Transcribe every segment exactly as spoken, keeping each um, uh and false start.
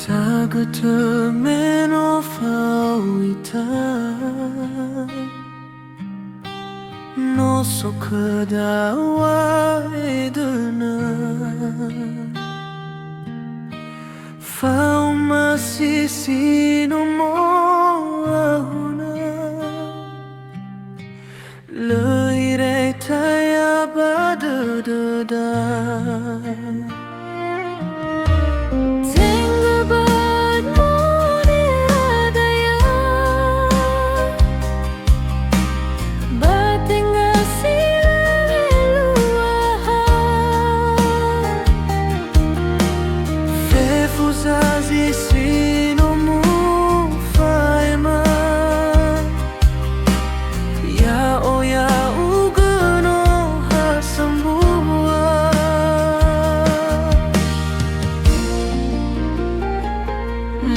Sagõtõ me no fao ita, no so khöda wa'edöna. Fa'omasi si no mo'ahona. Lö ireta ia ba dödöda. Tenga ba monia daya, ba tenga si lö eluaha. Fefu zazi si no mufaema. Ya'o ya'ugö no ha sambua.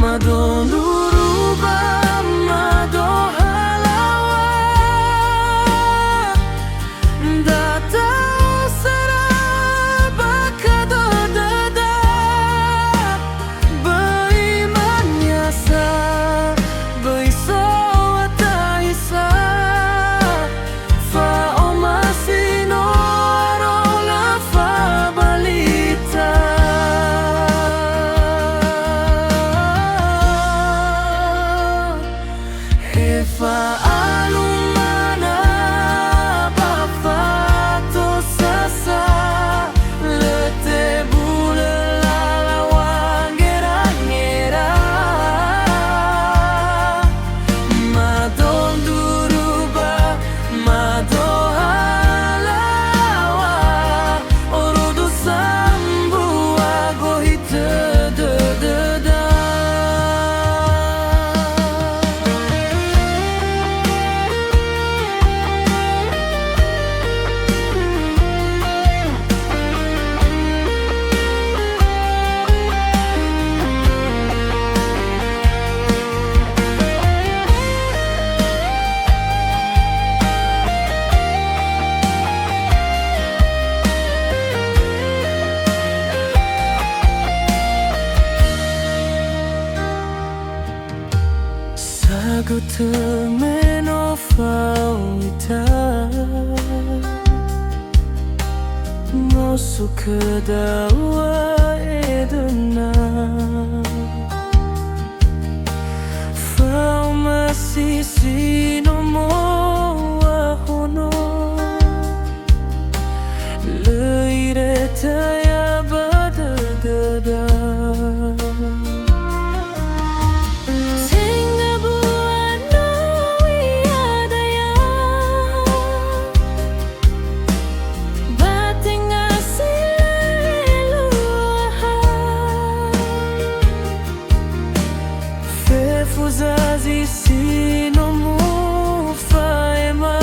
Mado ndruruba, mado halaŵa. Nda ta'osara bakha dödöda. Böi maniasa, böi so wataisa. Fa'omasi no aro lö fabalita. He fa'alumana ba fatosasa, lö tebulö lalaŵa ngerangera. Mado ndruruba, mado halaŵa, orodu sambua gohi tö dödöda. Sagötö me no fao ita, no so khöda wa'edöna. Fa'omasi si no mo'ahono. Lö ireta ia ba dödöda. Tenga bua no iadaya, ba tenga si lö eluaha. Fefu zazi si no mufaema.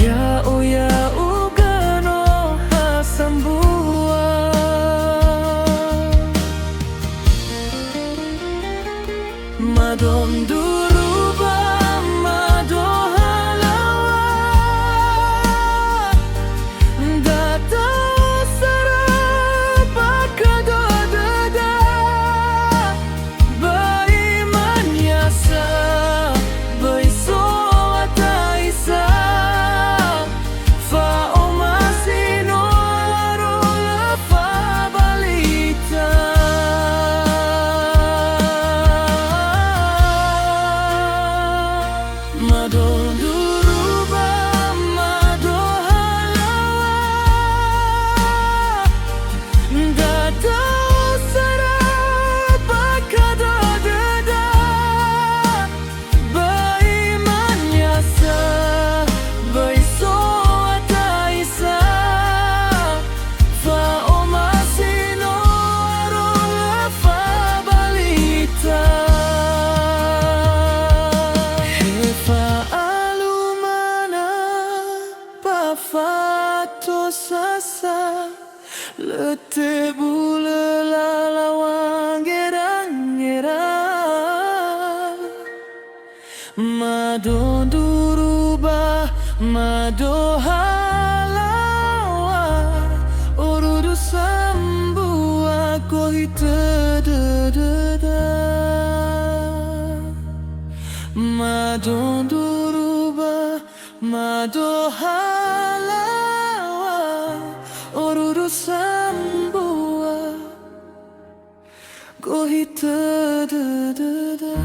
Ya'o ya'ugö no ha sambua. Mado ndruruba, mado halaŵa. Nda ta'osara bakha dödöda. Böi maniasa, böi so wataisa. Fa'omasi no aro lö fabalita. Mado ndruruba, mado halaŵa. Nda ta'osara bakha dödöda. Böi maniasa, böi so wataisa. Fa'omasi no aro lö fabalita. He fa'alumana ba fatosasa, lö tebulö lalaŵa ngerangera. Mado ndruruba, mado halaŵa, orodu sambua gohi döda. Mado ndruruba, mado halaŵa, oruru sambua, gohi tödö döda.